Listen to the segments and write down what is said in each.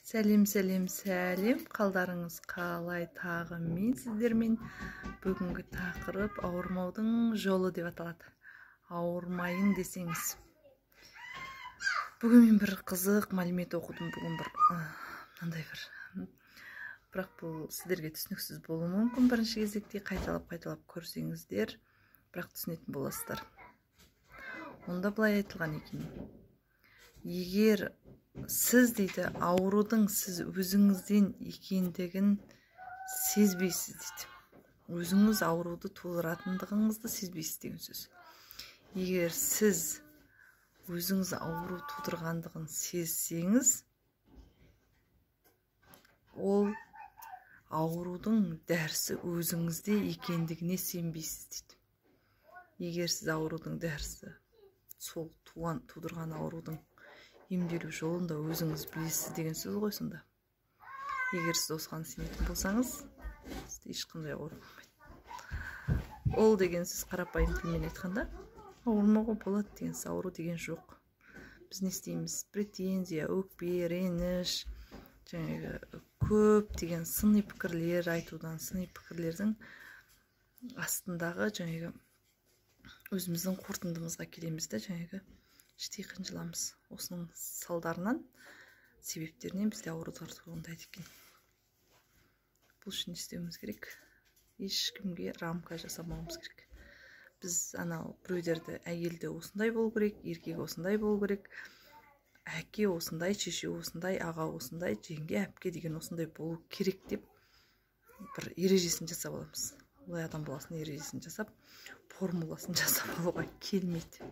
Сәлем, сәлем, сәлем! Қалдарыңыз қалай? Тағы мен сіздермен. Бүгінгі тақырып «Ауырмаудың жолы» деп аталады. Ауырмайын десеңіз, бүгін мен бір қызық мәлімет оқыдым. Бүгін бір мынандай бір, бірақ бұл сіздерге түсініксіз болуы мүмкін. Бірінші кезекте қайталап қайталап көрсеңіздер, бірақ түсінетін боласыздар. Онда былай айтылған екен: егер сіз, дейді, аурудың сіз өзіңізден екендігін сезбейсіз, дейді, өзіңіз ауруды тудыратындығыңызды сезбейсіз деген сөз. Егер сіз өзіңіз ауру тудырғандығын сезсеңіз, ол аурудың дәрісі өзіңізде екендігіне сенбейсіз, дейді. Егер сіз аурудың дәрісі, сол туған тудырған аурудың емделу жолын да өзіңіз білесіз деген сөз ғой сонда. Егер сіз осыған сенетін болсаңыз, сізде ешқандай ауру болмайды. Ол деген сөз, қарапайым тілмен айтқанда, ауырмауға болады деген сөз. Ауру деген жоқ. Біз не істейміз? Претензия, өкпе, реніш, жаңағы көптеген сыни пікірлер айтудан, сыни пікірлердің астындағы жаңағы өзіміздің қорытындымызға келеміз да, жаңағы іштей қынжыламыз. Осының салдарынан, себептерінен бізде аурулар туындайды екен. Бұл үшін не істеуіміз керек? Ешкімге рамка жасамауымыз керек. Біз анау біреулерді, әйелді осындай болу керек, еркек осындай болу керек, әке осындай, шеше осындай, аға осындай, жеңге, әпке деген осындай болу керек деп бір ережесін жасап аламыз. Олай адам баласының ережесін жасап, формуласын жасап алуға келмейді.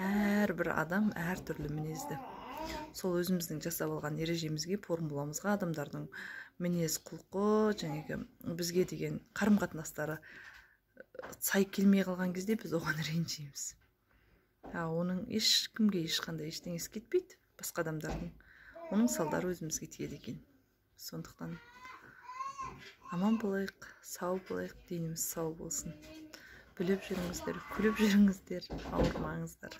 Әрбір адам әртүрлі мінезді. Сол өзіміздің жасап алған ережемізге, формуламызға адамдардың мінез құлқы, жаңағы бізге деген қарым қатынастары сай келмей қалған кезде, біз оған ренжиміз. А оның ешкімге ешқандай ештеңесі кетпейді басқа адамдардың. Оның салдары өзімізге тиеді екен. Сондықтан аман болайық, сау болайық, деніміз сау болсын. Біліп жүріңіздер, күліп жүріңіздер, ауырмаңыздар.